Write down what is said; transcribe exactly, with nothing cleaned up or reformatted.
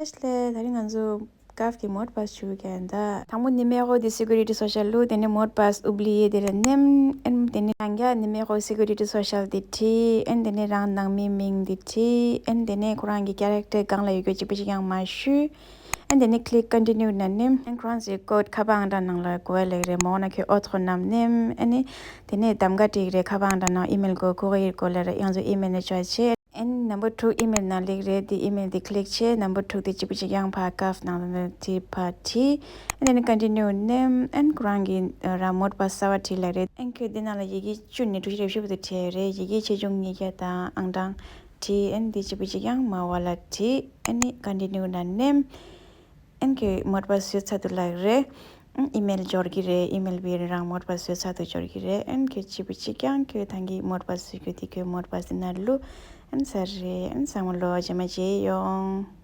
ལས་ད་རིང་ང་ཚོ་ཀབ་ཀྱི་མོད་པ་ཞུ་ག་ཡིན་ད། དང་པོ་ནི་མེ་ཧོ་དེ་སི་ཀུ་རི་ཊི་སོ་ཤལ་ལུ། དེ་ནས་མོད་པ་ཨུབ་ལི་ཡེ་དེ་ལ་ནེམ། ཨན་དེ་ནས་རང་རྒྱ་ནི་མེ་ཧོ་སི་ཀུ་རི་ཊི་སོ་ཤལ་དེ་བྲིས། ཨན་དེ་ནས་རང་ནང་མིའི་མིང་དེ་བྲིས། ཨན་དེ་ནས་ཁོ་རང་གི་ཀེ་རེག་ཊར་སྒང་ལ་ཡོད་རྒྱུ་གཅིག་པུ་གཅིག་རྐྱང་མར་བཤུས། ཨན་དེ་ནས་ཀི་ལིག་ཀོན་ཊི་ནིའུ་ན་ནེམ། ཨན་ཁོ་རང་ཚོའི་ཀོཌ་ཁ་པར་ཨང་གྲངས་ནང་ལ་དགོས་ལེགས་རེད། མ་འོ་ན་ཁྱོད་ཨོ་ཐོ་ནམ་ནེམ། ཨ་ནི་དེ་ནས་གདམ་ག་བྲིས་རེད། ཁ་པར་ཨང་གྲངས་ནང་ཨི་མེལ་དགོས་ཁོ་ག་ཡིར་དགོས་ལེ་རེད། ཡང་ཚོ་ཨི་མེལ་ནས་བཅར་ཆེ། ཨན་ནམ་བར་དྲུག་ཨི་མེལ་ནང་སླེབས་རེད། དེ་ཨི་མེལ་དེ་ཀི་ལིག་བྱས། ནམ་བར་དྲུག་དེ་གཅིག་པུ་གཅིག་རྐྱང་ཕར་ཀབ་ནང་ལ་བྲིས་ཕར་བྲིས། ཨན་དེ་ནས་ཀོན་ཊི་ནིའུ་ནེམ། ཨན་ཁོ་རང་གི་རང་མོད་པ་གསར་པ་བྲིས་ལེགས་རེད། ཨན་ཁྱོད་འདི་ནང་ལ་ཡི་གེ་བཅུ་ནས་དྲུག་ཅུ་རེ་བཞི་བར་དུ་བྲིས་རེད། ཡི་གེ་ཆེ་ཆུང་ཉིས་བརྒྱ་དང་ཨང་གྲངས་བྲིས། ཨན་དེ་གཅིག་པུ་གཅིག་རྐྱང་མར་བ་ལ་བྲིས། ཨ་ནི་ཀོན་ཊི་ནིའུ་ན་ནེམ། ཨན་ཁྱོད་མོད་པ་བཟོས་ཚར་འདུག་ལེགས་རེད། ཨ་ཨི་མེལ་འབྱོར་གྱི་རེད། ཨི་མེལ་བི་རང་མོད་པ་བཟོས་ཚར་འདུག་འབྱོར་གྱི་རེད། ཨན་ཁྱོད་གཅིག་པུ་གཅིག་རྐྱང་ཁྱོད་ཐང་གི་མོད་པ་བཟོས་རྒྱུ་དེ་ཁྱོད་མོད་པ་ཟེར་ན་ལུ། ཨན་ས་རེད། ཨན་སང་མོ་ལོ་རྗེས་མ་མཇལ་ཡོང་།